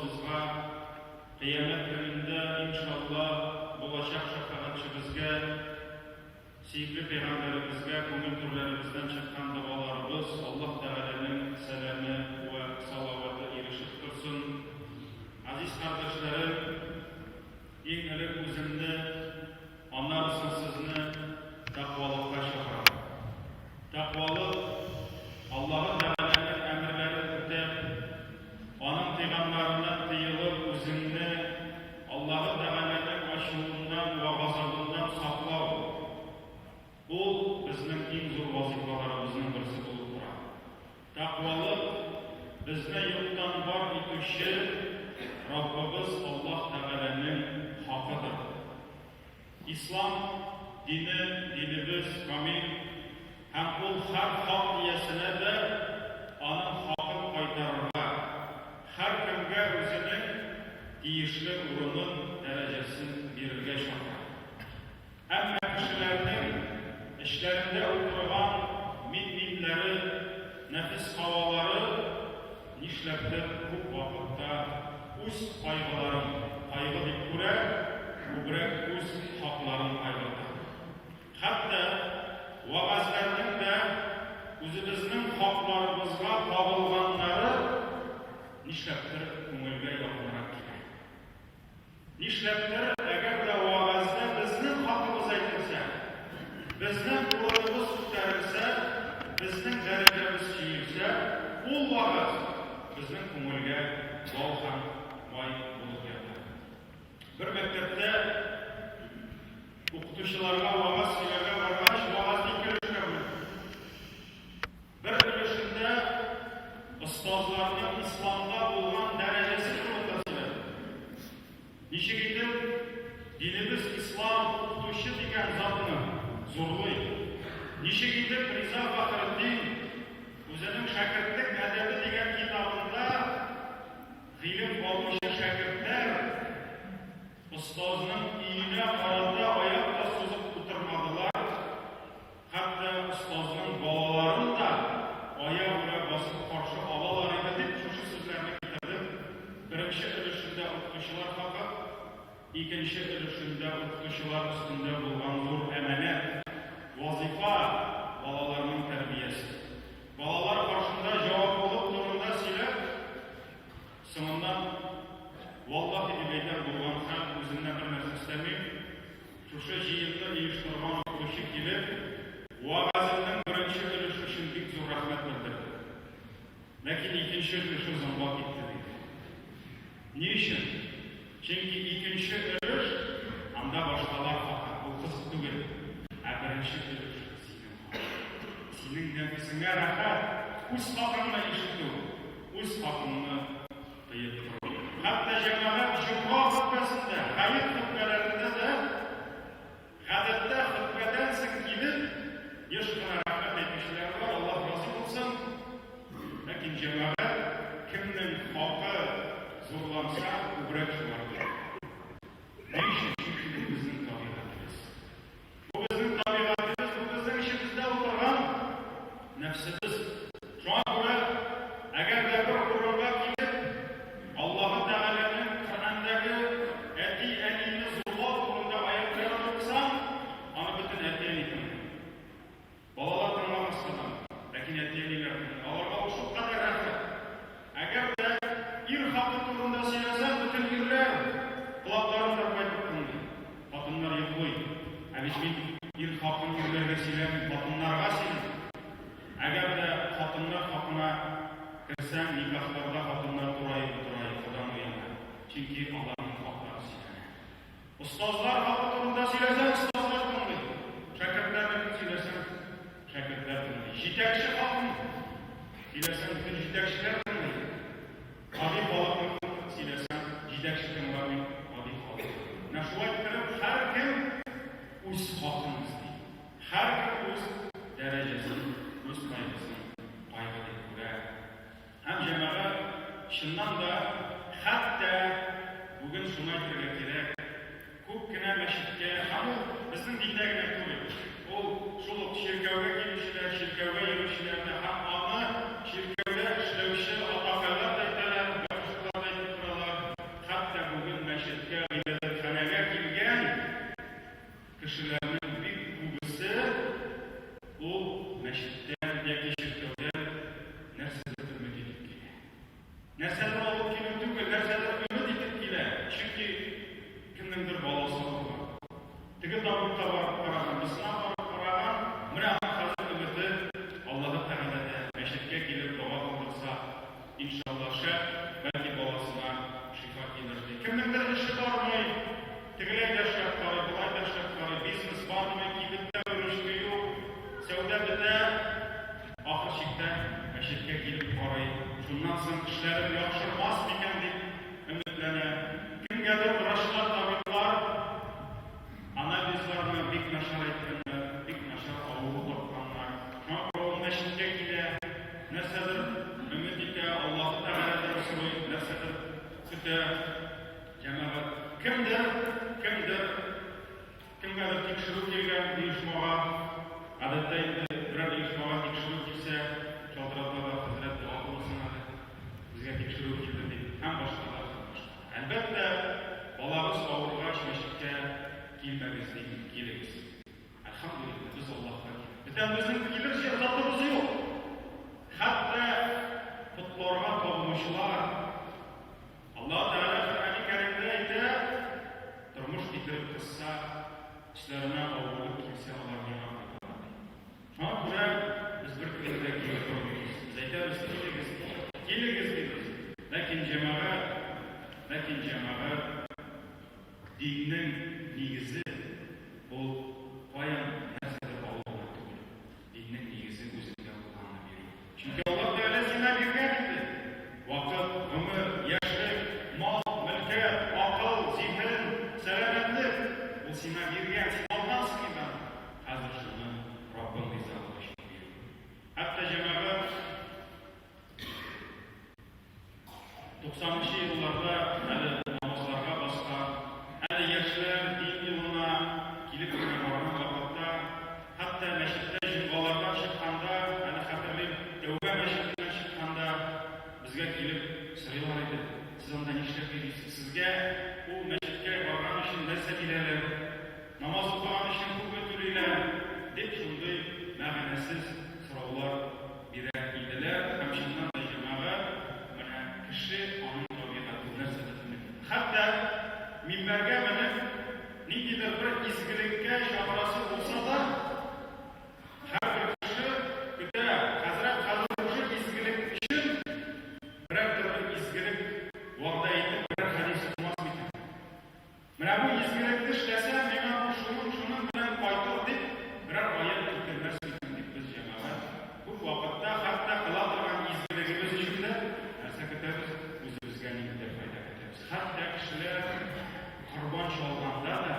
остазыбызга, Кыямәт көнендә, иншалла, булачак шәфәгатьчебезгә, сөекле пәйгамбәребезгә күңел түрләребездән чыккан догаларыбыз, Аллаһ Тәгаләнең сәламе вә салаваты ирешеп торсын. Газиз кардәшләрем, иң элек үземне, аннары соң сезне тәкъвалыкка чакырам. Тәкъвалык, Аллаһы Тәгаләнең әмерләрен үтәп, Аның тыйганнарыннан тыелып, үзеңне Аллаһы Тәгаләнең ачуыннан вә газабыннан саклау. Ул безнең иң зур вазыйфаларыбызның берсе булып тора. Тәкъвалык, безне юктан бар итүче Раббыбыз Аллаһ Тәгаләнең хакыдыр. Ислам дине, динебез камил һәм ул һәр хак иясенә дә аның хакын кайтарырга, һәркемгә үзенең тиешле урынын, дәрәҗәсен бирергә чакыра. Әмма кешеләрнең эчләрендә утырган мин-минләре, нәфес һавалары нишләптер күп вакытта үз кайгыларын кайгы дип күрә, күбрәк үз хакларын кайгырта. Хәтта вәгазьләрнең дә үзебезнең хакларыбызга кагылганнары нишләптер күңелгә якынрак килә. Нишләптер, әгәр дә вәгазьдә безнең хакыбыз әйтелсә, безнең урыныбыз күтәрелсә, безнең дәрәҗәбез чөелсә, ул вәгазь безнең күңелгә бал һәм май булып ята. Бер мәктәптә укытучыларга вәгазь сөйләргә баргач, вәгазьне ике өлешкә бүлдек. Бер өлешендә остазларның исламда булган дәрәҗәсе турында сөйләде. Ничек итеп динебез ислам укытучы дигән затны зурлый. Ничек итеп Риза Фәхретдин үзенең Шәкертлек әдәбе дигән китабында гыйлем алучы шәкертләр остазның өенә карата аяк та сузып утырмадылар, Хәтта остазның балаларын да аягүрә басып каршы алалар иде, дип шушы сүзләрне китердем. Беренче өлешендә укытучылар хакы, икенче өлешендә укытучылар өстендә булган зур әманәт, вазыйфа, балаларның тәрбиясе. Балалар каршында җаваплылык турында сөйләп, соңыннан, валлаһи дип әйтәм, булган хәл, үземнән бер нәрсә өстәмим, Шушы җыенны оештырган укытучы килеп, вәгаземнең беренче өлеше өчен бик зур рәхмәт белдерде. Ләкин икенче өлеше озынга китте, диде. Ни өчен? Чөнки икенче өлеш, анда башкалар хакы, ул кызык түгел. Ә беренче өлеш, синең хакың. Синең нәфесеңә рәхәт, үз хакыңны ишетү, үз хакыңны Тыеп тору. Хәтта җәмәгать җомга хөтбәсендә, гает хөтбәләрендә дә гадәттә хөтбәдән соң килеп, еш кына рәхмәт әйтүчеләр бар, Аллаһ разый булсын. Ләкин җәмәгать кемнең хакы зурланса, күбрәк шулар килә. Ни өчен? Чөнки бу безнең табигатебез. Бу безнең табигатебез, бу безнең эчебездә утырган нәфсебез. Шуңа күрә, әгәр дә бер урынга килеп, Аллаһы Тәгаләнең Коръәндәге әти-әнине зурлау турында аятьләрен укысаң, аны бөтен әти-әни тыңлый. Балалар тыңламаска да мөмкин, ләкин әти-әниләр тыңлый. Аларга ул шулкадәр рәхәт. Әгәр дә ир хакы турында сөйләсәң, бөтен ирләр колакларын тырпайтып тыңлый. Хатыннар йоклый. Ә бит мин ир хакын ирләргә сөйләмим, хатыннарга сөйлим. Әгәр дә хатыннар хакына керсәң, никахларда хатыннар тураеп утыра, йокыдан уяна. Чөнки аларның хаклары сөйләнә. Остазлар хакы турында сөйләсәң, остазлар тыңлый. Шәкертләрнекен сөйләсәң, шәкертләр тыңлый. Җитәкче хакын сөйләсәң, бөтен җитәкчеләр тыңлый. Гади халыкныкын сөйләсәң, җитәкче тыңламый, гади халык. Менә шулай иттереп, һәркем үз хакын эзли. Һәркем үз дәрәҗәсен, үз кайгысын кайгы дип күрә. Һәм, җәмәгать, чыннан да, хәтта бүген шуны әйтергә кирәк, күп кенә мәчеткә, һәм ул безнең диндә генә түгел, ул шул ук чиркәүгә килүчеләр, чиркәүгә йөрүчеләр дә һәм аны чиркәүдә эшләүче атакайлар да әйтәләр, батюшкалар да әйтеп торалар. Кемнеңдер эше бармый, тегеләй дә эшләп карый, болай да эшләп карый, бизнес бармый, кибеттә выручка юк, сәүдә бетә, ахыр чиктә мәчеткә килеп карый. Шуннан соң эшләрем яхшырмас микән дип өметләнә. Кемгәдер врачлар, табиблар анализларны бик начар әйткәннәр, бик начар авыру тапканнар. Шуңа күрә ул мәчеткә килә, нәрсәдер өмет итә, Аллаһы Тәгаләдән сорый, нәрсәдер көтә. Җәмәгать, кемдер, кемдер, кемгәдер тикшерү килгән оешмага, гадәттә инде берәр оешмага тикшерү килсә, шалтыраталар, хәзрәт, дога кылырсың әле, безгә тикшерү килде дип, һәм башкалар, һәм башкалар. Әлбәттә, балагыз авыргач, мәчеткә килмәгез димим, килегез. Әлхәмдүлилләһ, без Аллаһка килдек. Бүтән безнең килер затыбыз юк. Хәтта потларга табынучылар, Аллаһ Тәгалә Коръәни Кәримдә әйтә, тормыш китереп кысса, өсләренә авырлык килсә, алар миңа кайталар, ди. Шуңа күрә без беркемне дә кире тормыйбыз. Без әйтәбез, килегез, килегез дибез. Ләкин җәмәгать, ләкин җәмәгать диннең нигезе ул каян нәрсәдер алу гына түгел. Диннең нигезе үзеңдә булганны бирү. Чөнки Аллаһ Тәгалә сиңа биргән инде. Вакыт, гомер, яшьлек, мал, мөлкәт, акыл, зиһен, сәламәтлек. Ул сиңа биргән, син алгансың инде аны. Хәзер шуны Раббың ризалыгы өчен бир. Хәтта җәмәгать туксанынчы елларда әле намазларга баскан, әле яшьләр дин юлына килеп кенә барган вакытта, хәтта мәчеттә җомгалардан чыкканда, әле хәтерлим, Тәүбә мәчетеннән чыкканда безгә килеп сорыйлар иде, Сез анда нишләп йөрисез? Сезгә ул мәчеткә барган өчен нәрсә бирәләр? Намаз укыган өчен күпме түлиләр? дип шундый мәгънәсез сораулар бирә иделәр һәм чыннан да, җәмәгать, менә кеше, аның табигате, ул нәрсәдер өмет итә. Хәтта минбәргә менеп, ниндидер бер изгелеккә чакырасы булса да, һәрбер кеше көтә, хәзрәт хәзер шушы изгелек өчен берәр төрле изгелек вәгъдә итеп, берәр хәдис укымас микән? Менә бу изгелекне эшләсәм, миңа бу шуның, шуның белән кайтыр дип, берәр аять китермәс микән дип без, җәмәгать, күп вакытта хәтта кыла торган изгелегебез өчен дә нәрсә көтәбез, үзебезгә ниндидер файда көтәбез. Хәтта кешеләр корбан чалганда да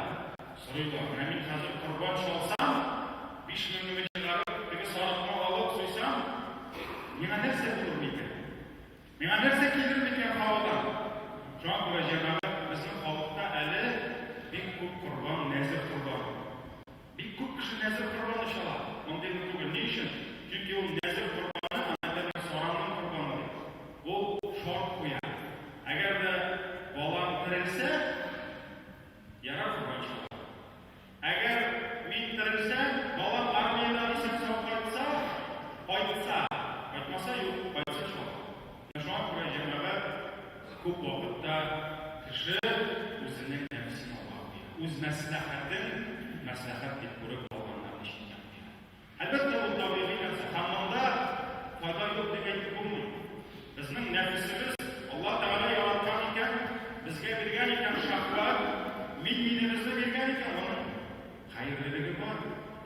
сорыйлар, менә мин хәзер корбан чалсам, 5000 чыгарып, теге сарыкны алып суйсам, миңа нәрсә булыр микән? Миңа нәрсә килер микән һавадан? Шуңа күрә, җәмәгать, безнең халыкта әле бик күп корбан, нәзер корбан. Бик күп кеше нәзер корбаны чала. Мондыйны түгел. Ни өчен? Чөнки ул нәзер корбаны, аны әйтәләр, саранның корбаны дип. Ул шарт куя. Әгәр дә балаң терелсә, ярар корбан чалам. Әгәр мин терелсәм, балам армиядән исән-сау кайтса, кайтса, кайтмаса, юк, кайтса чалам. Менә шуңа күрә, җәмәгать, күп вакытта кеше үзенең нәфесен алга куя, үз мәсләхәтен мәсләхәт дип күреп калганнарны читкә куя. Әлбәттә, ул табигый нәрсә һәм монда файда юк дип әйтеп булмый. Безнең нәфесебез Алла Тәгалә яраткан икән, безгә биргән икән шәһвәт, мин-минебезне биргән икән, моның хәерлелеге бар.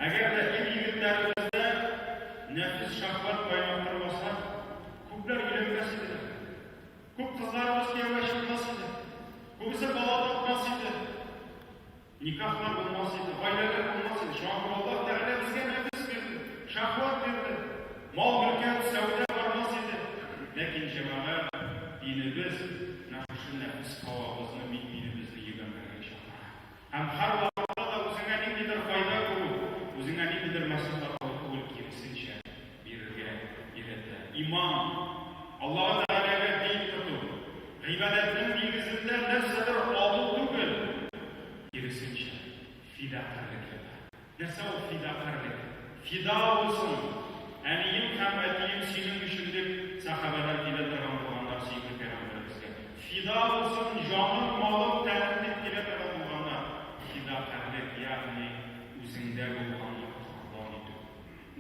Әгәр дә ир-егетләребездә нәфес шәһвәт кайнап тормаса, күпләр өйләнмәс иделәр. Күп кызларыбыз кияүгә чыкмас иде. Күбесе бала тапмас иде. Никахлар булмас иде, гаиләләр булмас иде. Шуңа күрә Аллаһ Тәгалә безгә нәфес бирде, шәһвәт бирде. Мал-мөлкәт, сәүдә бармас иде. Ләкин, җәмәгать, динебез менә шушы нәфес һавабызны, мин-минебезне йөгәнләргә чакыра. Һәм һәрвакытта да үзеңә ниндидер файда күрү, үзеңә ниндидер мәслихәт алу түгел, киресенчә, бирергә өйрәтә. Иман, Аллаһы Тәгаләгә дин тоту, гыйбадәтнең нигезендә нәрсәдер алу түгел, киресенчә, фидакарьлек ята. Нәрсә ул фидакарьлек? Фида булсын, әнием һәм әтием синең өчен дип сәхабәләр килә торган булганнар сөекле пәйгамбәребезгә. Фида булсын җаным, малым, тәнем дип килә торган булганнар. Фидакарьлек, ягъни үзеңдә булганны корбан итү.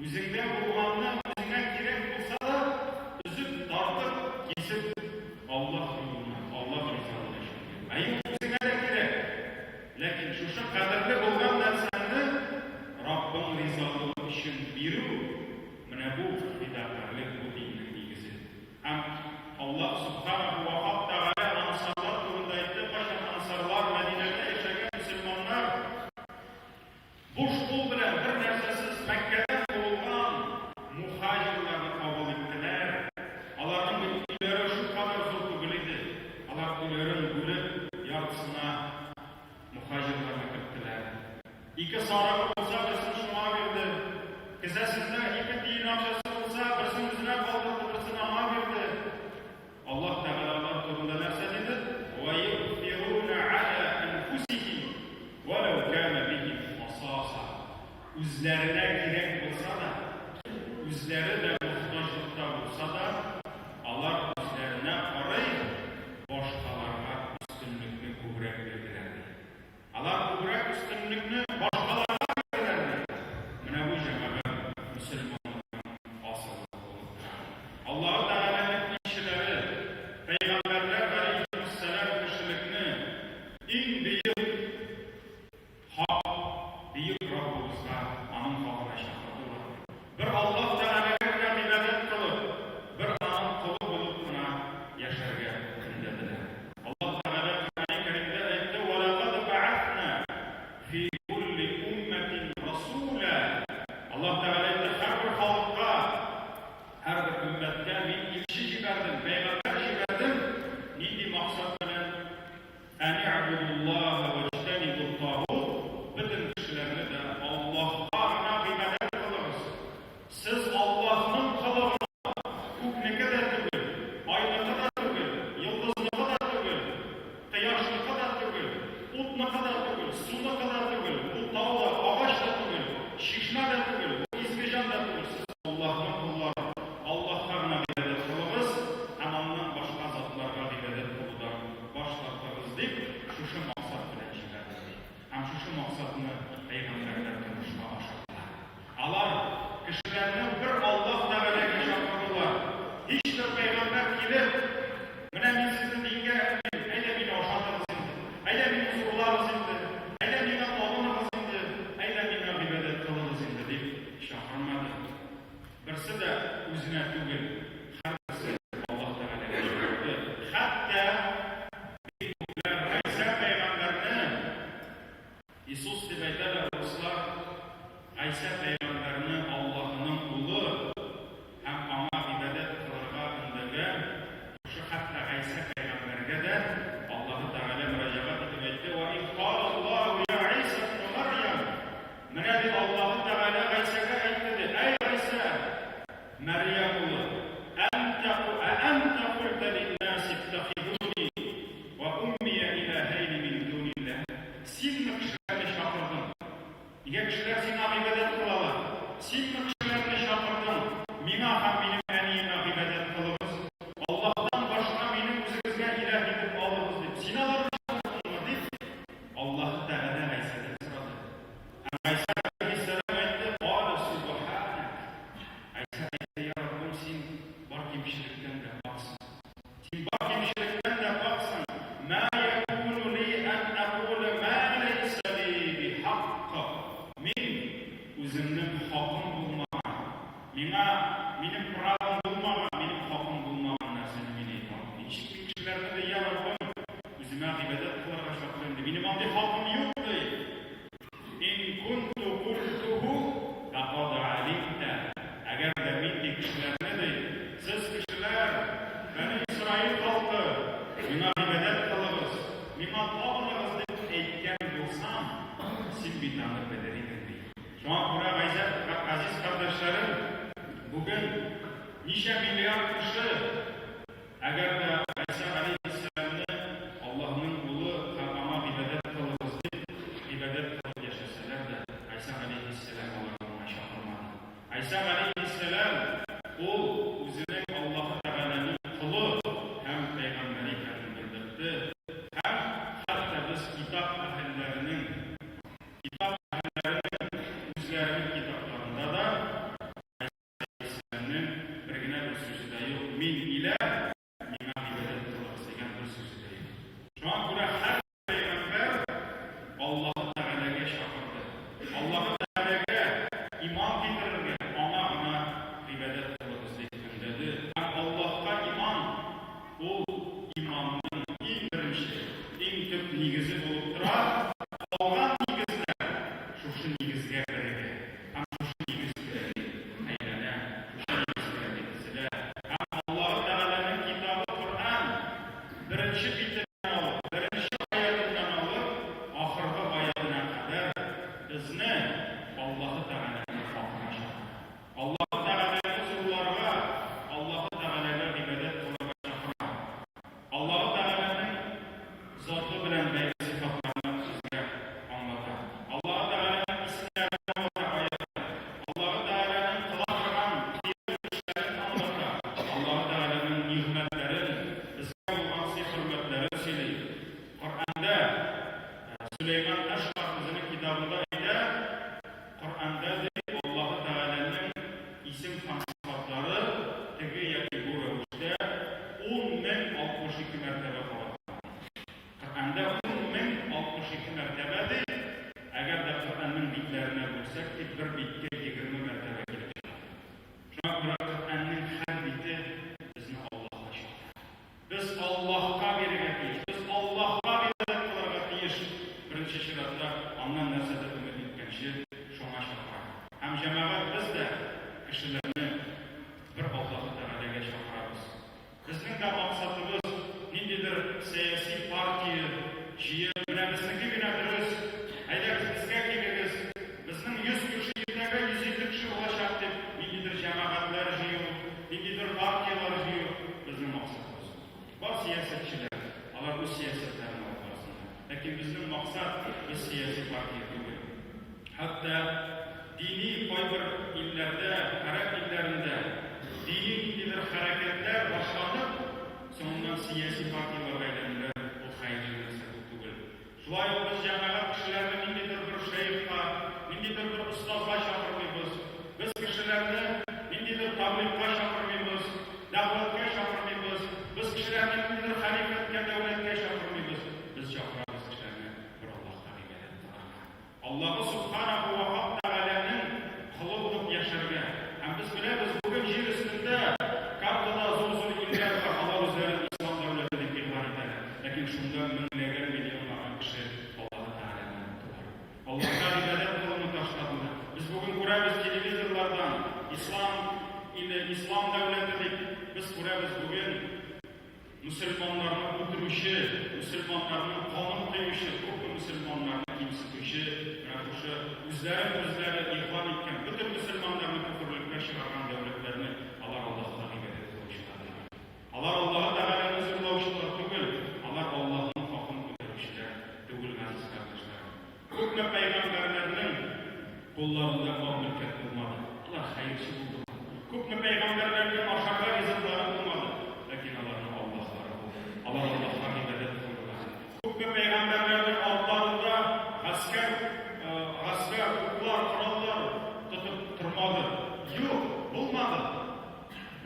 Үзеңдә булганны үзеңә кирәк булса да, өзеп, тартып, кисеп, Аллаһ юлына, Аллаһ ризалыгы өчен бирү. Ә юк. Шушы кадерле булган нәрсәңне Раббың ризалыгы өчен бирү, менә бу фидакарьлек, бу диннең нигезе. Һәм Аллаһ Сүбхәнәһү вә Хак Тәгалә ансарлар турында әйтте, кайчан ансарлар, Мәдинәдә яшәгән мөселманнар, буш кул белән, бер нәрсәсез Мәккәдән куылган мухаҗирларны кабул иттеләр. Аларның бит өйләре шулкадәр зур түгел иде. Алар өйләрен бүлеп, яртысына мухаҗирларны керттеләр. Ике сарыгы булса, берсен шуңа бирде. Кесәсендә ике тиен акчасы булса, берсен үзенә калдырды, берсен аңа бирде. Аллаһ Тәгалә алар турында нәрсә диде? Ва юъфируна аля анфусихим валау кана бихим хасаса. Үзләренә кирәк булса да, үзләре дә мохтаҗлыкта булса да, алар үзләренә карый башкаларга өстенлекне күбрәк бирделәр, ди. Алар күбрәк өстенлекне башкаларга бирделәр, ди. Менә бу, җәмәгать, мөселманлыкның асылы булып тора. Аллаһы Тәгаләнең илчеләре, пәйгамбәрләр галәйһимуссәлам кешелекне иң бөек Хак, бөек Раббыбызга, Аның хакына чакырдылар. Бер Аллаһ Тәгаләгә генә гыйбадәт кылып, бер Аның колы булып кына яшәргә өндәделәр. Аллаһ Тәгалә Коръәни Кәримдә әйтте, Вә ләкад бәгәсна фи кулли уммәтин расула. Аллаһ Тәгалә әйтте, һәрбер халыкка, һәрбер өммәткә мин илче җибәрдем, пәйгамбәр җибәрдем. Нинди максат белән? Әни'будуллаһа вәҗтәнибут-тагут, бөтен кешеләрне дә Аллаһка гына гыйбадәт кылыгыз. Сез Аллаһның колы гына, күкнеке дә түгел, айныкы да түгел, йолдызныкы да түгел, кояшныкы да түгел, утныкы да түгел, суныкы да түгел, бу тау да, агач та түгел, чишмә дә түгел, бу изге җан да түгел, сез Аллаһның коллары, Аллаһка гына гыйбадәт кылыгыз һәм аннан башка затларга гыйбадәт кылудан баш тартыгыз дип, шушы максат белән җибәрде, ди. Һәм шушы максатны пәйгамбәрләр тормышка ашырдылар. Алар кешеләрне бер Аллаһ Тәгаләгә чакырдылар. Һичбер пәйгамбәр килеп, Менә мин сезне дингә өндим, әйдә мине ашатыгыз инде, әйдә мине зурлагыз инде, әйдә миңа табыныгыз инде, әйдә миңа гыйбадәт кылыгыз инде, дип чакырмады. Берсе дә үзенә түгел, һәрберсе Аллаһ Тәгаләгә чакырды. Хәтта бик күпләр Гайсә пәйгамбәрне, Иисус дип әйтәләр урыслар, Гайсә пәйгамбәрне Аллаһының улы һәм аңа гыйбадәт кылырга өндәгән, шушы хәтта Гайсә пәйгамбәргә дә Аллаһы Тәгалә мөрәҗәгать итеп әйтте, Ва из кала Аллаһу я Гайсә ибн Мәрьям, Менә, ди, Аллаһы Тәгалә Гайсәгә әйтте, ди, Әй Гайсә, Мәрьям улы, әнтә әәнтә культә линнәси иттахизуни вә уммия иләһәйни мин дунилләһ? Синме кешеләрне чакырдың? Нигә кешеләр сиңа гыйбадәт кылалар? Синме кешеләрне чакырдың, миңа һәм минем әниемә гыйбадәт кылыгыз, Аллаһтан башка мине үзегезгә иләһ итеп алыгыз дип, син аларны чакырдыңмы? дип, Аллаһы Тәгалә Гайсәдән сорады. Һәм Гайсә галәйһиссәлам әйтте, Калә сүбхәнәк. Гайсә әйтте, Я Раббым, син бар кимчелектән дә паксың. Син бар кимчелектән дә паксың. Мә якуну ли ән әкулә мә ләйсә ли бихакк. Мин үземнең хакым булмаган, миңа минем правам булмаган, минем хакым булмаган нәрсәне мин әйтә алмыйм. Ничек мин кешеләрне дә, Я Раббым, Үземә гыйбадәт кылырга чакырыйм, ди. Минем андый хакым юк, ди. Ин кунту культуху фәкад алимтә. Әгәр дә мин, ди, кешеләрне, ди, сез кешеләр, Бәни Исраил халкы, миңа гыйбадәт кылыгыз, миңа табыныгыз дип әйткән булсам, син бит аны белер идең, ди. Шуңа күрә, газиз кардәшләрем, бүген ничә миллиард кеше Әгәр дә Гайсә галәйһиссәламне Аллаһның улы һәм аңа гыйбадәт кылыгыз дип, гыйбадәт кылып яшәсәләр дә, Гайсә галәйһиссәлам аларны моңа чакырмады. Гайсә галәйһиссәлам ул үзенең Аллаһы Тәгаләнең колы һәм пәйгамбәре икәнен белдерде һәм хәтта без китап әһелләренең китап әһелләренең үзләренең китапларында да Галәйһиссәламнең бер генә бер сүзе дә юк, Мин иләһ, миңа гыйбадәт кылыгыз дигән бер сүзе дә юк. Шуңа күрә һәр пәйгамбәр Аллаһы Тәгаләгә. нигезе булып тора, калган нигезләр шушы нигезгә берегә һәм шушы нигез тирәли әйләнә, шушы нигез тирәли төзелә. Һәм Аллаһы Тәгаләнең китабы Коръән беренче битеннән алып, беренче аятыннан алып, ахыргы аятына кадәр безне Аллаһы Тәгаләнең хакына чакыра. Аллаһы Тәгаләне зурларга, Аллаһы Тәгаләгә гыйбадәт кылырга чакыра. Аллаһы Тәгаләнең заты белән бәйле сыйфатларны безгә аңлата. Аллаһы Тәгаләнең исемнәрен аңлата аятьләр. Аллаһы Тәгаләнең кыла торган хәерле эшләрен аңлата. Аллаһы Тәгаләнең нигъмәтләрен, безгә булган сый-хөрмәтләрен сөйли. Коръәндә Сөләйман Әшгар үзенең китабында әйтә, Коръәндә, ди, Аллаһы Тәгаләнең исем һәм сыйфатлары теге яки бу рәвештә 10 062 мәртәбә кабатлана. Коръәндә 10 062 мәртәбә, ди, әгәр дә Коръәннең битләренә бүлсәк, ди, бер биткә 20 мәртәбә килеп чыга. Шуңа күрә Коръәннең һәр бите безне Аллаһка чакыра. Без Аллаһка бирергә тиеш, без Аллаһка гыйбадәт кылырга тиеш, беренче чиратта, аннан нәрсәдер өмет иткәнче, шуңа чакыра. Һәм, җәмәгать, без дә кешеләрне бер Аллаһы Тәгаләгә чакырабыз. Безнең дә максатыбыз ниндидер сәяси партия җыеп, менә безнеке генә дөрес, әйдәгез безгә килегез, безнең 100 кеше иртәгә 150 кеше булачак дип, ниндидер җәмәгатьләр җыю, ниндидер партияләр җыю безнең максатыбыз. Бар сәясәтчеләр, алар үз сәясәтләрен алып барсыннар. Ләкин безнең максат, без сәяси партия түгел. Хәтта дини кайбер илләрдә, гарәп илләрендә дини ниндидер хәрәкәтләр башланып, соңыннан сәяси партияләргә әйләнүләр, ул хәерле нәрсә түгел. Шулай ук без җәмәгать кешеләрне ниндидер бер шәехка, ниндидер бер остазга чакырмыйбыз. Без кешеләрне ниндидер таблигка чакырмыйбыз, дәгъвәткә чакырмыйбыз. Без кешеләрне ниндидер хәлифәткә, дәүләткә чакырмыйбыз. Без чакырабыз кешеләрне бер Аллаһка гыйбадәт кылырга. Аллаһы Сүбхәнәһү вә Хак Тәгаләнең колы булып яшәргә. Һәм без беләбез, бүген җир өстендә картада зур-зур илләр бар, алар үзләрен ислам дәүләте дип игълан итәләр. Ләкин шунда меңләгән, миллионлаган кеше Аллаһы Тәгаләне оныттылар. Аллаһка гыйбадәт кылуны ташладылар. Без бүген күрәбез телевизорлардан, ислам иле, ислам дәүләте дип, без күрәбез бүген Мөселманнарны үтерүче, мөселманнарның канын коючы, күпме мөселманнарны кимсетүче, менә шушы үзләрен үзләре игълан иткән, бөтен мөселманнарны көферлеккә чыгарган дәүләтләрне алар Аллаһка гыйбадәт кылучылар түгел. Алар Аллаһы Тәгаләне зурлаучылар түгел, алар Аллаһның хакын үтәүчеләр түгел, газиз кардәшләрем. Күпме пәйгамбәрләрнең кулларында мал-мөлкәт булмады, алар хәерче булдылар. Күпме пәйгамбәрләрнең ашарга ризыклары булмады, ләкин аларның Аллаһлары булды, алар Аллаһка гыйбадәт кылдылар. Күпме пәйгамбәрләрнең алларында гаскәр, гаскәр, уклар, кораллар тотып тормады. Юк, булмады.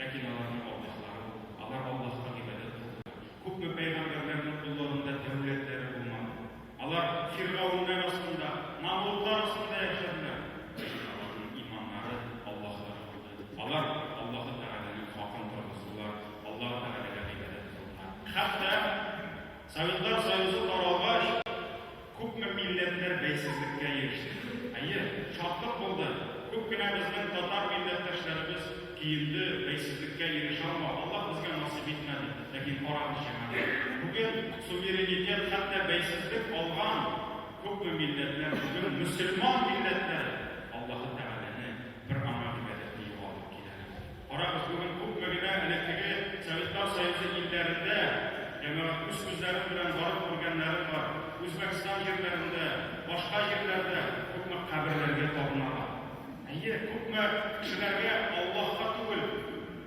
Ләкин аларның Аллаһлары булды, алар Аллаһка гыйбадәт кылдылар. Күпме пәйгамбәрләрнең кулларында дәүләтләре булмады. Алар фиргавеннәр астында, намрудлар астында яшәделәр. Ләкин аларның иманнары Аллаһлары булды. Алар Аллаһы Тәгаләнең хакын торгыздылар, Аллаһы Тәгаләгә гыйбадәт кылдылар. Хәтта Советлар Союзы таралгач, күпме милләтләр бәйсезлеккә иреште. Әйе, шатлык булды. Күп кенә безнең татар милләттәшләребез көенде, бәйсезлеккә ирешә алмау Аллаһ безгә насыйп итмәде. Ләкин карагыз, җәмәгать, бүген суверенитет, хәтта бәйсезлек алган күпме милләтләр бүген мөселман милләтләре Аллаһы Тәгаләне, бер Аңа гыйбадәтне югалтып киләләр. Карагыз, бүген күпме генә элеккеге Советлар Союзы илләрендә, җәмәгать, үз күзләрем белән барып күргәннәрем бар, Үзбәкстан җирләрендә, башка җирләрдә күпме каберләргә табыналар. Әйе, күпме кешеләргә Аллаһка түгел,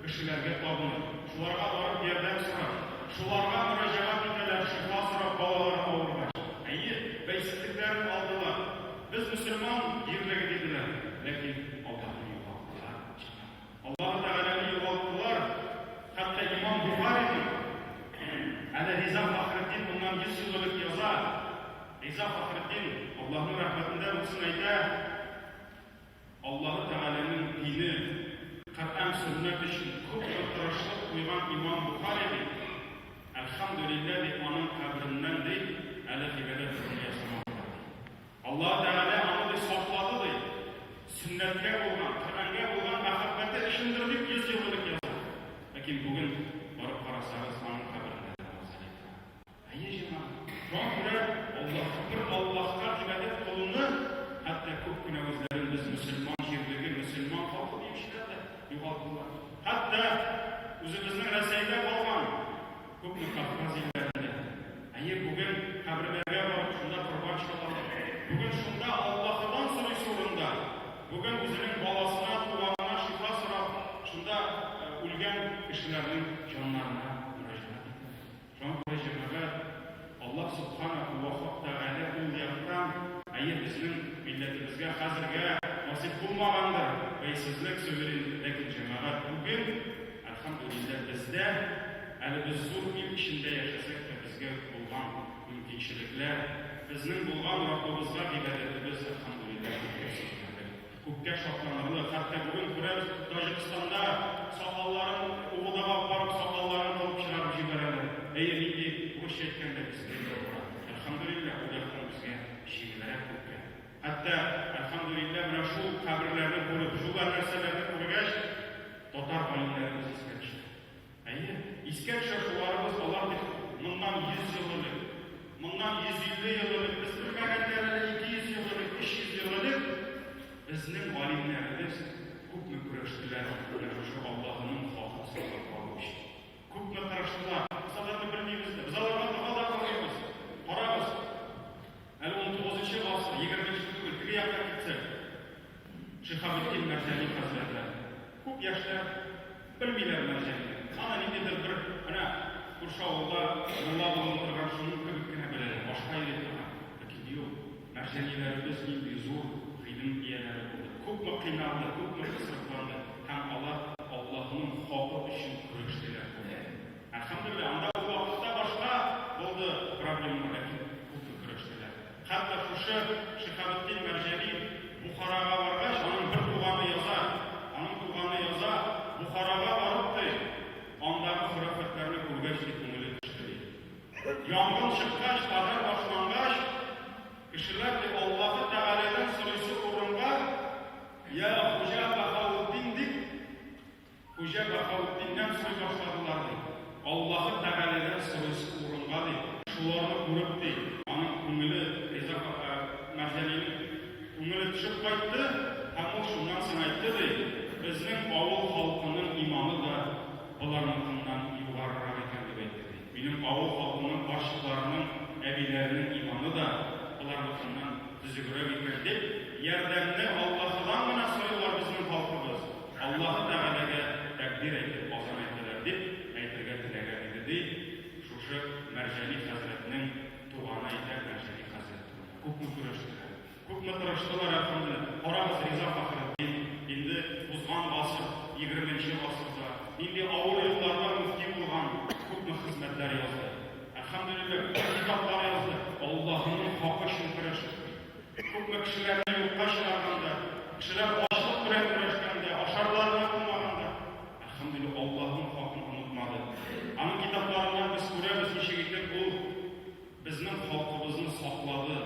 кешеләргә табынып, шуларга барып ярдәм сорап, шуларга мөрәҗәгать итәләр, шифа сорап балалары авыргач. Әйе, бәйсезлекләрен алдылар. Без мөселман җирлеге диделәр, ләкин Аллаһны югалттылар. Аллаһы Тәгаләне югалттылар. Хәтта имам Бухариның, әле Риза Фәхретдин моннан 100 ел элек яза, Риза Фәхретдин, Аллаһның рәхмәтендә булсын, әйтә, Аллаһы Тәгаләнең дине, Коръән, сөннәт өчен күпме тырышлык куйган имам Бухари, ди, әлхәмдүлилләһ, ди, аның кабереннән, ди, әле гыйбадәт урыны ясамадылар, ди. Аллаһы Тәгалә аны, ди, саклады, ди, сөннәткә булган, Коръәнгә булган мәхәббәте өчендер, дип 100 ел элек яза. Ләкин бүген барып карасагыз, аның каберендә дә мавзолей тора. Әйе, җәмәгать. Шуңа күрә Аллаһ, бер Аллаһка гыйбадәт кылуны, хәтта күп кенә үзләрен без мөселман җирлеге, мөселман халкы диючеләр дә югалттылар. Хәтта үзебезнең Рәсәйдә калган күпме Кавказ илләрендә. Әйе, бүген каберләргә барып, шунда корбан чалалар. Бүген шунда Аллаһыдан сорыйсы урында, бүген үзенең баласына, туганына шифа сорап, шунда үлгән кешеләрнең җаннарына мөрәҗәгать итәләр. Шуңа күрә, җәмәгать, Аллаһ Сүбхәнәһү вә Тәгалә ул яктан, әйе, безнең милләтебезгә хәзергә насыйп булмагандыр бәйсезлек, суверенлек, ләкин, җәмәгать, бүген, әлхәмдүлилләһ, бездә, әле без зур ил эчендә яшәсәк тә, безгә булган мөмкинчелекләр, безнең булган Раббыбызга гыйбадәтебез, әлхәмдүлилләһ, күпкә сөенерлек. Күпкә шатланырлык. Хәтта бүген күрәбез, Таҗикстанда сакалларын УВДга алып барып, сакалларын кырып чыгарып җибәрәләр. Әйе, нинди, урысча әйткәндә, беспредел бара. Әлхәмдүлилләһ, ул яктан безгә җиңелрәк күпкә. Хәтта, әлхәмдүлилләһ, менә шул каберләрне күреп, шул нәрсәләрне күргәч, татар галимнәребез искә төште. Әйе, искә төшә шуларыбыз, алар бит моннан 100 ел элек, моннан 150 ел элек, без белмәгәннәр әле 200 ел элек, 300 ел элек безнең галимнәребез күпме көрәштеләр менә шушы Аллаһының хакын саклап калу өчен. Күпме тырыштылар. Без аларны белмибез дә. Без аларга дога да кылмыйбыз. Карагыз, әле унтугызынчы гасыр, егерменче түгел, теге якка китсәк, Шиһабетдин Мәрҗани хәзрәтләре. Күп яшьләр белмиләр Мәрҗанины. Аны ниндидер бер менә күрше авылда мулла булып утырган шуның кебек кенә беләләр, башка йөри торган. Ләкин юк, Мәрҗаниләребез нинди зур гыйлем ияләре булды. Күпме кыйналды, күпме кысрыкланды һәм алар Аллаһының хакы өчен көрәштеләр. Әлхәмдүлилләһ, анда ул вакытта башка булды проблемалар, ләкин күпме көрәштеләр. Хәтта шушы Шиһабетдин Мәрҗани Бухарага баргач, аның бер туганы яза, аның туганы яза, Бухарага барып, ди, андагы хорафәтләрне күргәч, ди, күңеле төште, ди. Янгын чыккач, пожар башлангач, кешеләр, ди, Аллаһы Тәгаләдән сорыйсы урынга, Я Хуҗа Баһаутдин дип, Хуҗа Баһаутдиннән сорый башладылар, ди. Аллаһы Тәгаләдән сорыйсы урынга, ди, шуларны күреп, ди, аның күңеле, Риза Мәрҗанинең күңеле төшеп кайтты һәм ул шуннан соң әйтте, ди, безнең авыл халкының иманы да боларныкыннан югарырак икән, дип әйтте, ди. Минем авыл халкының карчыкларының, әбиләренең иманы да боларныкыннан төзегрәк икән, дип, ярдәмне Аллаһыдан гына сорыйлар безнең халкыбыз. Аллаһы Тәгаләгә тәкбир әйтеп азан әйтәләр, дип әйтергә теләгән иде, ди шушы Мәрҗани хәзрәтнең туганы әйтә Мәрҗани хәзрәт турында. Күпме көрәштеләр, күпме тырыштылар, әлхәмдүлилләһ. Карагыз, Риза Фәхретдин, инде узган гасыр, егерменче гасырда, нинди авыр елларда мөфти булган, күпме хезмәтләр язды. Әлхәмдүлилләһ, күпме китаплар язды, Аллаһының хакы өчен көрәшеп. Күпме кешеләрне юкка чыгарганда, кешеләр ачлык белән көрәшкәндә, ашарларына булмаганда, әлхәмдүлилләһ, Аллаһның хакын онытмады. Аның китапларыннан без күрәбез, ничек итеп ул безнең халкыбызны саклады,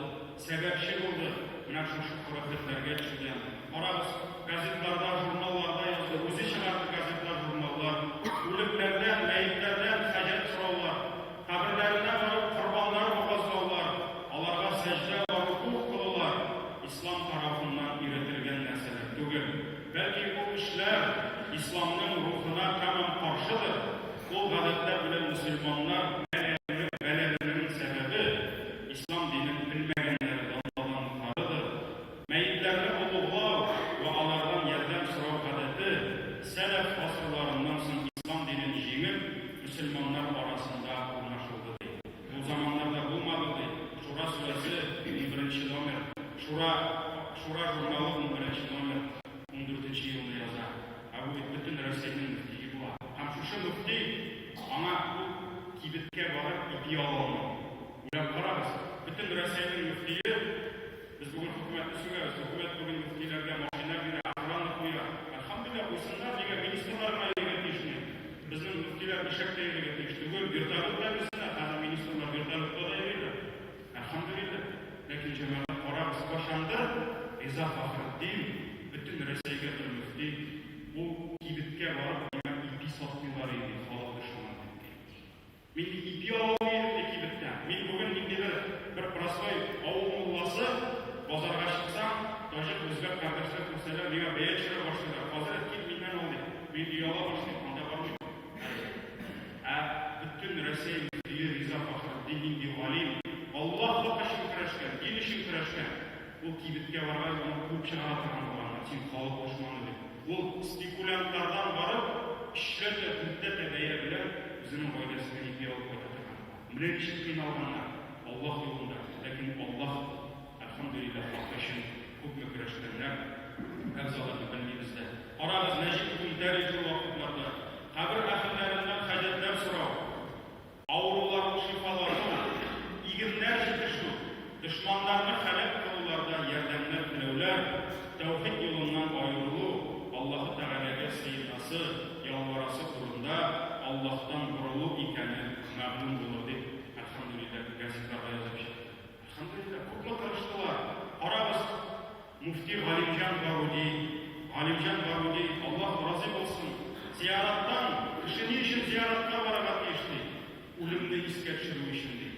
сәбәпче булды менә шушы хорафәтләргә төшүдән. Карагыз, газетларда, журналларда язды, үзе чыгарды газетлар, журналлар, үлекләрдән, мәетләрдән хаҗәт сораулар, Каберләренә барып корбаннар бугазлаулар, аларга сәҗдә вә рокугъ кылулар ислам тарафыннан өйрәтелгән нәрсәләр түгел. Бәлки ул эшләр исламның рухына тәмам каршыдыр. Ул гадәтләр белән мөселманнар бәлаләнүенең сәбәбе, ислам динен белмәгәннәре, данлаганлыкларыдыр. Мәетләрне олуглау вә алардан ярдәм сорау гадәте сәләф гасырларыннан соң ислам динен җиңеп, мөселманнар арасында урнашылды, ди. Ул заманнарда булмады, ди. Шура сүрәсе, унберенче номер, Шура, Шура журналы, унберенче номер, ундүртенче елны яза. Ә бу бит бөтен Рәсәйнең мөфтие була. Һәм шушы мөфти аңа ул кибеткә барып ипи ала алмый. Уйлап карагыз, бөтен Рәсәйнең мөфтие, Без бүген хөкүмәтне сүгәбез, хөкүмәт бүген мөфтиләргә машина бирә, охрана куя. Әлхәмдүлилләһ, куйсыннар, нигә министрлар гына йөрергә тиешме? Безнең мөфтиләр ишәктә йөрергә тиеш түгел, вертолетта йөрсеннәр, хәзер министрлар вертолетта да йөриләр. Әлхәмдүлилләһ. Ләкин, җәмәгать, карагыз, кайчандыр Риза Фәхретдин, бөтен Рәсәйгә бер мөфти, ул кибеткә барып, миңа ипи сатмыйлар иде, халык дошманы дип, ди. Мин ди ипи ала алмый идем ди кибеттән. Мин бүген ниндидер бер простой авыл мулласы, базарга чыксам, таҗик, үзбәк кардәшләр күрсәләр, миңа бәя төшерә башлыйлар. Хәзрәт, кил, миннән ал, ди. Мин ояла башлыйм, анда бармыйм. Ә бөтен Рәсәй мөфтие Риза Фәхретдин нинди галим, Аллаһ хакы өчен көрәшкән, дин өчен көрәшкән. Ул кибеткә баргач, аны куып чыгара торган булганнар, син халык дошманы дип. Ул спекулянтлардан барып, өчләтә, дүртләтә бәя белән үзенең гаиләсенә ипи алып кайта торган булган. Менә ничек кыйналганнар Аллаһ юлында. Ләкин Аллаһ, әлхәмдүлилләһ, хакы өчен күпме көрәшкәннәр, ә без аларны белмибез дә. Карагыз, Нәҗип Түнтәрин шул вакытларда, кабер әһелләреннән хаҗәтләр сорау, авыруларны шифалану, игеннәр җитешү, дошманнарны һәлак кылуларда ярдәмнәр теләүләр, тәүхид юлыннан аерылу, Аллаһы Тәгаләгә сыенасы, ялварасы урында Аллаһтан борылу икәне мәгълүм булыр, дип, әлхәмдүлилләһ, газетларга язып чыкты. Әлхәмдүлилләһ, күпме тырыштылар. Карагыз, Мөфти Галимҗан Баруди, Галимҗан Баруди, Аллаһ разый булсын, зияраттан, кеше ни өчен зияратка барырга тиеш, ди? Үлемне искә төшерү өчен, ди.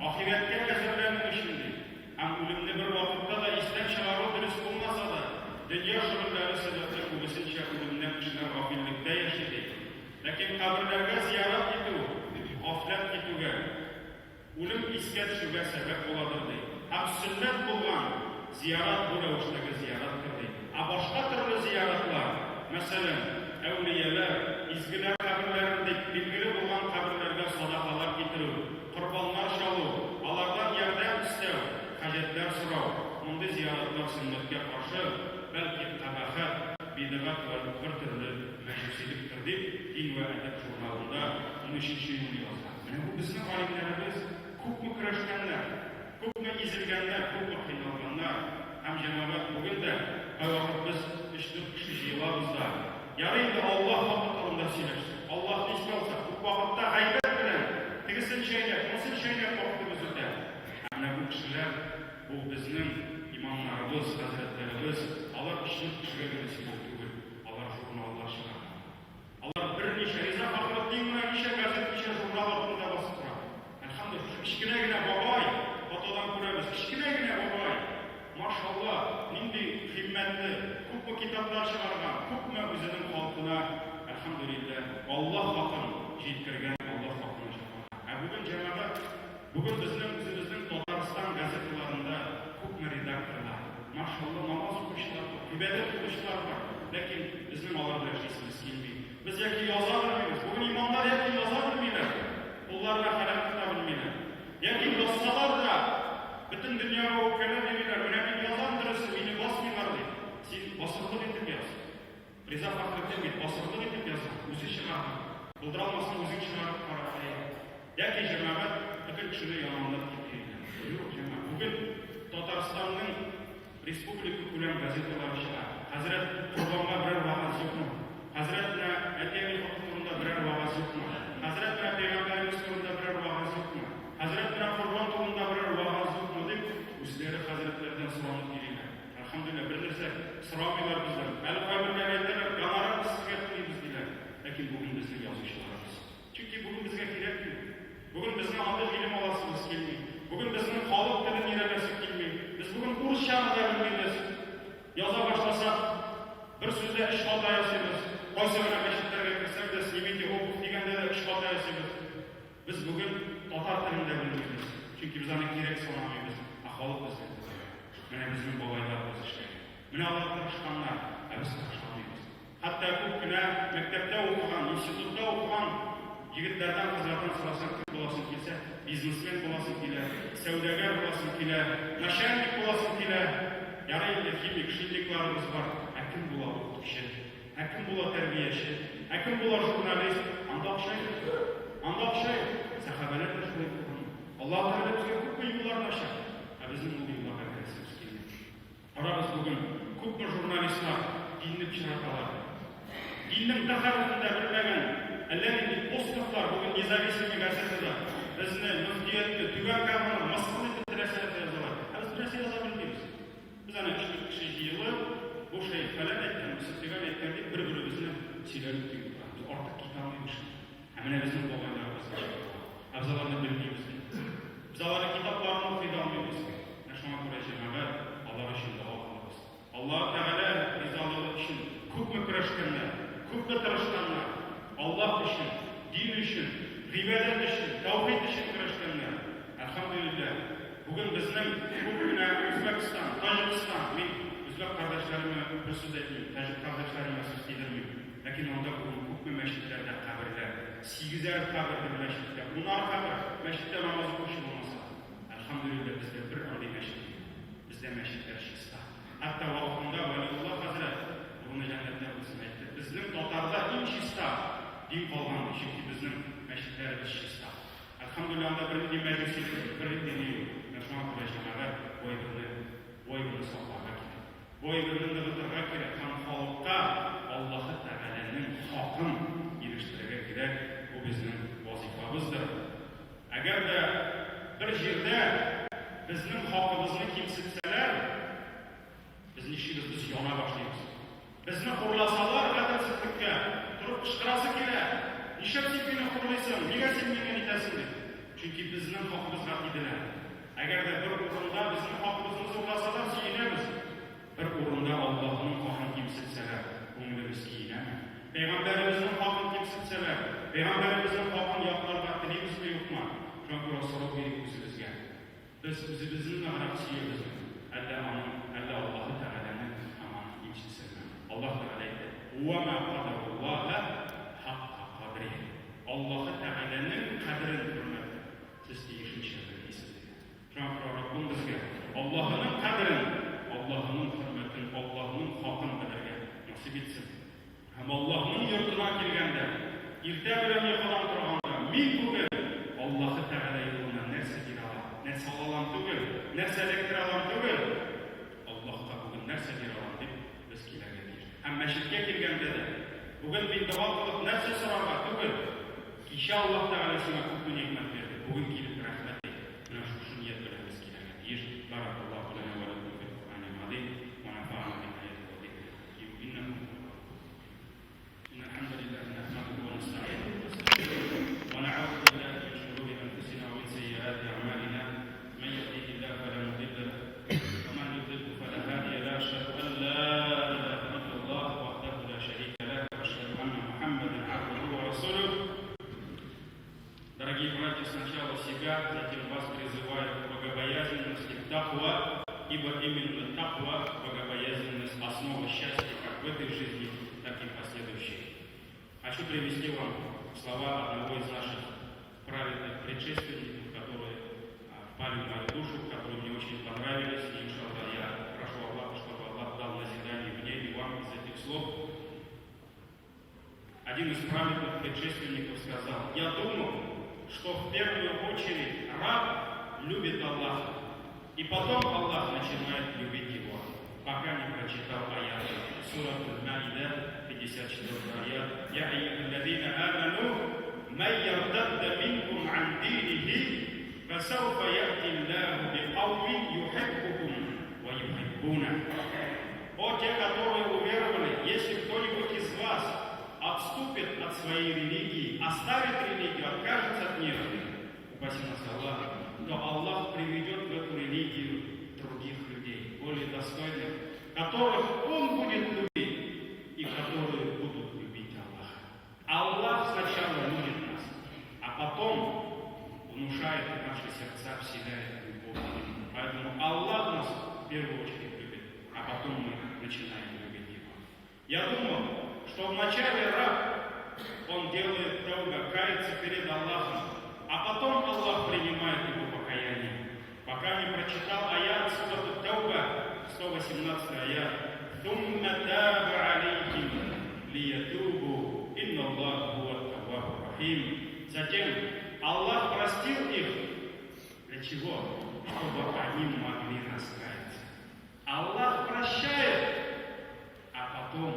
Ахирәткә әзерләнү өчен, ди. Һәм үлемне бер вакытта да истән чыгару дөрес булмаса да, дөнья шөгыльләре сәбәпле күбесенчә үлемнән кешеләр гафиллектә яши, ди. Ләкин каберләргә зиярат итү, гафләт китүгә, Үлем искә төшүгә сәбәп буладыр, ди. Һәм сөннәт булган зиярат бу рәвештәге зияраттыр, ди. Ә башка төрле зияратлар, мәсәлән, әүлияләр, изгеләр каберләрен дип билгеле булган каберләргә садакалар китерү, корбаннар чалу, алардан ярдәм эстәү, хаҗәтләр сорау, мондый зияратлар сөннәткә каршы, бәлки кабахәт, бидгать вә бер төрле мәҗүсилектер, дип Дин вә әдәп журналында унөченче июнь язган. Менә бу безнең галимнәребез күпме көрәшкәннәр, күпме изелгәннәр, күпме кыйналганнар. Һәм, җәмәгать, бүген дә кайвакыт без өч-дүрт кеше җыелабыз да, ярый инде Аллаһ хакы турында сөйләшсәк, Аллаһны искә алсак, күп вакытта гайбәт белән, тегесен чәйнәп, монысын чәйнәп вакытыбыз үтә. Ә менә бу кешеләр, бу безнең имамнарыбыз, хәзрәтләребез, алар өч-дүрт кешегә генә сөйләү түгел, алар журналлар чыгарганнар. Алар берничә, Риза Фәхретдин генә ничә газет, ничә журнал артында басып тора. Әлхәмдүлилләһ, шушы кечкенә генә бабай, фотодан күрәбез, кечкенә генә бабай, машалла, нинди химмәтле, күпме китаплар чыгарган, күпме үзенең халкына, әлхәмдүлилләһ, Аллаһ хакын җиткергән, Аллаһ хакына чакырган. Ә бүген, җәмәгать, бүген безнең үзебезнең Татарстан газеталарында күпме редакторлар, Машалла, намаз укучылар күп, гыйбадәт кылучылар бар, ләкин безнең алар белән эшлисебез килми. Без яки яза белмибез, бүген имамнар яки яза белмиләр, кулларына каләм тота белмиләр. Яки язсалар да, бөтен дөньяга үпкәләп йөриләр, менә мин язам дөресе, мине басмыйлар ди. Син басырлык итеп яз. Риза Фәхретдин бит басырлык итеп язган, үзе чыгарган. Булдыра алмасаң, үзең чыгарып кара, әй. Яки җәмәгать бөтен кешене яманлап китә иде. Юк, җәмәгать, бүген Татарстанның республика күләм газеталары чыга. Хәзрәт, Корбанга берәр вәгазь юкмы? Хәзрәт, менә әти-әни хакы турында берәр вәгазь юкмы? Хәзрәт, менә пәйгамбәребез турында берәр вәгазь юкмы? Хәзрәт, менә Корбан турында берәр вәгазь юкмы? дип, үзләре хәзрәтләрдән соранып йөриләр. Әлхәмдүлилләһ, бер нәрсә сорамыйлар бездән. Әле кайберләре әйтәләр, гонорар без сезгә түлибез, диләр. Ләкин бүген безнең язучыларыбыз. Чөнки бүген безгә кирәкми. Бүген безнең андый гыйлем аласыбыз килми. Бүген безнең халык телен өйрәнәсе килми. Без бүген урысчаны да белмибез. Яза башласак, бер сүздә өч хата ясыйбыз. Кайсы гына мәчетләргә керсәң дә, снимите обувь дигәндә дә өч хата ясыйбыз. Без бүген татар телен дә белмибез. Чөнки без аны кирәк санамыйбыз. Ә халык безгә кирәк. Менә безнең бабайларыбыз эшләгән. Менә алар тырышканнар, ә без тырыша алмыйбыз. Хәтта күп кенә мәктәптә укыган, институтта укыган егетләрдән, кызлардан сорасаң, кем буласың килсә, бизнесмен буласым килә, сәүдәгәр буласым килә, начальник буласым килә. Ярый инде химик, шимикларыбыз бар. Ә кем була укытучы? Ә кем була тәрбияче? Ә кем була журналист? Анда акча юк. Анда акча юк. Сәхабәләр дә шулай булган. Аллаһ Тәгалә безгә күпме юлларны ача, ә безнең ул юлларга керәсебез килми. Карагыз, бүген күпме журналистлар динне пычраталар. Диннең Д хәрефен дә белмәгән әллә нинди Постовлар бүген Независимый газетада безне, мөфтиятне, Түбән Каманы мыскыл итеп. теләсә нәрсә язалар. Ә без бернәрсә яза белмибез. Без әнә өч-дүрт кеше җыелып, бу шәех фәлән әйткән, бусы төгән әйткән дип бер-беребезне сөйләнеп тик утырабыз. Без артык китә алмыйбыз шул. Ә менә безнең бабайларыбыз ничек булган? Ә без аларны белмибез бит. Без аларның китапларын укый да алмыйбыз. Менә шуңа күрә, җәмәгать, алар өчен дога кылыгыз. Аллаһы Тәгалә ризалыгы өчен күпме көрәшкәннәр, күпме тырышканнар. Аллаһ өчен, дин өчен, гыйбадәт өчен, тәүхид өчен көрәшкәннәр. Әлхәмдүлилләһ, бүген безнең күп кенә Үзбәкстан, Таҗикстан, мин үзбәк кардәшләремә бер сүз әйтмим, таҗик кардәшләремә сүз тидермим, ләкин анда бүген күпме мәчетләрдә каберләр, сигезәр кабер бер мәчеттә, унар кабер, мәчеттә намаз укучы булмаса. Әлхәмдүлилләһ, бездә бер андый мәчет юк. Бездә мәчетләр чиста. Хәтта вакытында Вәлиулла хәзрәт, урыны җәннәттә булсын, әйтте, безнең татарда иң чиста дин калган ди, чөнки безнең мәчетләребез чиста. Әлхәмдүлилләһ, анда бернинди мәҗүсилек юк, бернинди ни юк. Менә шуңа күрә, җәмәгать, бу әйберне, бу әйберне сакларга кирәк. Бу әйберне ныгытырга кирәк һәм халыкка Аллаһы Тәгаләнең хакын ирештерергә кирәк, бу безнең вазыйфабыздыр. Әгәр дә бер җирдә безнең хакыбызны кимсетсәләр, без нишлибез? Без яна башлыйбыз. Безне хурласалар, гаделсезлеккә, торып кычкырасы килә, Нишләп син мине хурлыйсың, нигә син мине нитәсең, дип. Чөнки безнең хакыбызга тиделәр. Әгәр дә бер урында безнең хакыбызны зурласалар, сөенәбез. Бер урында Аллаһының хакын кимсетсәләр, күңелебез киенәме? Пәйгамбәребезнең хакын кимсетсәләр, пәйгамбәребезнең хакын якларга телибезме, юкмы? Шуңа күрә сорау бирик үзебезгә. Без үзебезне ныграк сөябезме, әллә аның, әллә Аллаһы Тәгаләне һәм аның илчесенме? Аллаһ Тәгалә әйтте, Вә мә кадәруллаһә хакка кадрих. Аллаһы Тәгаләнең кадерен, хөрмәтен сез тиешенчә белмисез, дигән. Шуңа күрә Раббым безгә Аллаһының кадерен, Аллаһының хөрмәтен, Аллаһының хакын белергә насыйп итсен. Һәм Аллаһның йортына килгәндә, иртә белән йокыдан торганда, мин бүген Аллаһы Тәгалә юлына нәрсә бирә алам, нәрсә ала алам түгел, нәрсә эләктерә алам түгел, Аллаһка бүген нәрсә бирә алам дип без килергә тиеш. Һәм мәчеткә килгәндә дә, бүген мин дога кылып нәрсә сорарга түгел, кичә Аллаһ Тәгалә сиңа күпме нигъмәт бирде, бүген килеп рәхмәт әйт. Менә шушы ният белән без килергә тиеш. Баракаллаһу лана ва лакум фил Куръанил газыйм ва нафа'ана бил аяти ва зикрил хаким. Иннәһу һуәл ваһһаб. Иннәл хәмдәлиллаһи нахмәдүһү ва нәстәгыйнүһү ва нәстәгъфируһ ва нәгъузу биллаһи мин шурури әнфусина ва мин сәййиати әгъмалина. Мән яһдиһиллаһу фәлә мудилля ләһ ва мән юдлилһу фәлә һадия ләһ. Әшһәдү ән ла илаһа иллаллаһ вахдәһу ла шәрикә ләһ ва әшһәдү әннә Мухәммәдән габдүһү ва расулүһ. Дорогие братья, сначала себя, затем вас призываю к богобоязненности, к таква, ибо именно таква, богобоязненность, основа счастья как в этой жизни, так и в последующей. Хочу привести вам слова одного из наших праведных предшественников, которые впали в мою душу, которые мне очень понравились. И, иншаллах, я прошу Аллаха, чтобы Аллах дал назидание мне и вам из этих слов. Один из праведных предшественников сказал, «Я думал, что в первую очередь раб любит Аллаха, и потом Аллах начинает любить его, пока не прочитал аят. Сура Аль-Маида, 54 аят. «Я айюхаллазина аману, ман яртадда минкум ан динихи, фасауфа яти Аллаху бикаумин юхиббухум ва юхиббуна». О те, которые уверовали, если кто-нибудь из вас отступит от своей религии, оставит религию, откажется от нее, упаси нас Аллах, то Аллах приведет в эту религию других людей, более достойных, которых Он будет любить и которые будут любить Аллаха. Аллах сначала любит нас, а потом внушает в наши сердца, вселяет любовь к Нему. Поэтому Аллах нас в первую очередь любит, а потом мы начинаем любить Его. Я думал, что вначале раб, он делает тауба, кается перед Аллахом, а потом Аллах принимает его покаяние. Пока не прочитал аят Сурату Тауба, 118 аят, «Thumма таба алейхим лиятубу, инна Аллах хуа таввабур рахим». Затем Аллах простил их. Для чего? Чтобы они могли раскаяться. Аллах прощает, а потом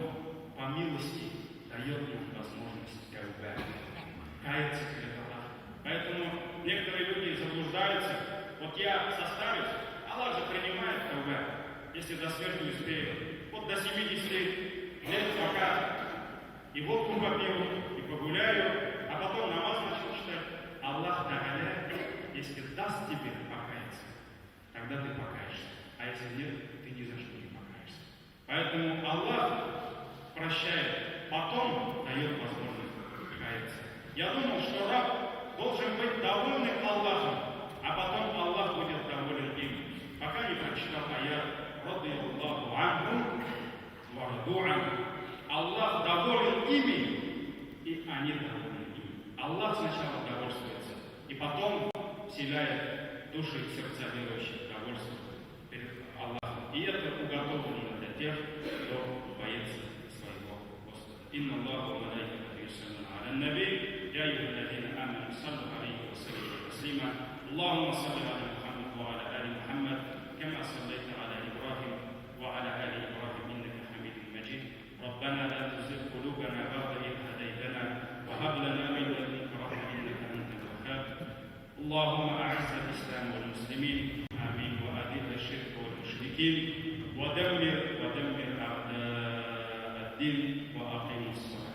по милости дает нам возможность тауба, каяться перед Аллахом. Поэтому некоторые люди заблуждаются. Вот я состарюсь, Если до смерти успею. Вот до 70 лет пока и водку попью, и погуляю, а потом намаз начну читать. Аллах Тагаля, если даст тебе покаяться, тогда ты покаешься. А если нет, ты ни за что не покаешься. Поэтому Аллах прощает, потом дает возможность каяться. Я думал, что раб должен быть довольным Аллахом, а потом Аллах будет доволен им. Пока не прочитал аят «رضي الله عنهم ورضوا عنه». Аллах доволен ими, и они довольны им. Аллах сначала довольствуется, и потом вселяет души и сердца верующих довольство перед Аллахом. И это уготовлено для тех, кто боится своего Господа. إن الله وملائكته يصلون على النبي يا أيها الذين آمنوا صلوا عليه وسلموا تسليما. اللهم صل على محمد وعلى آل محمد كما صليت على إبراهيم وعلى آل إبراهيم إنك حميد مجيد. ربنا لا تزغ قلوبنا بعد إذ هديتنا وهب لنا من لدنك رحمة إنك أنت الوهاب. اللهم أعز الإسلام والمسلمين، آمين، وأذل الشرك والمشركين ودمر ودمر أعداء الدين وأقم الصلاة.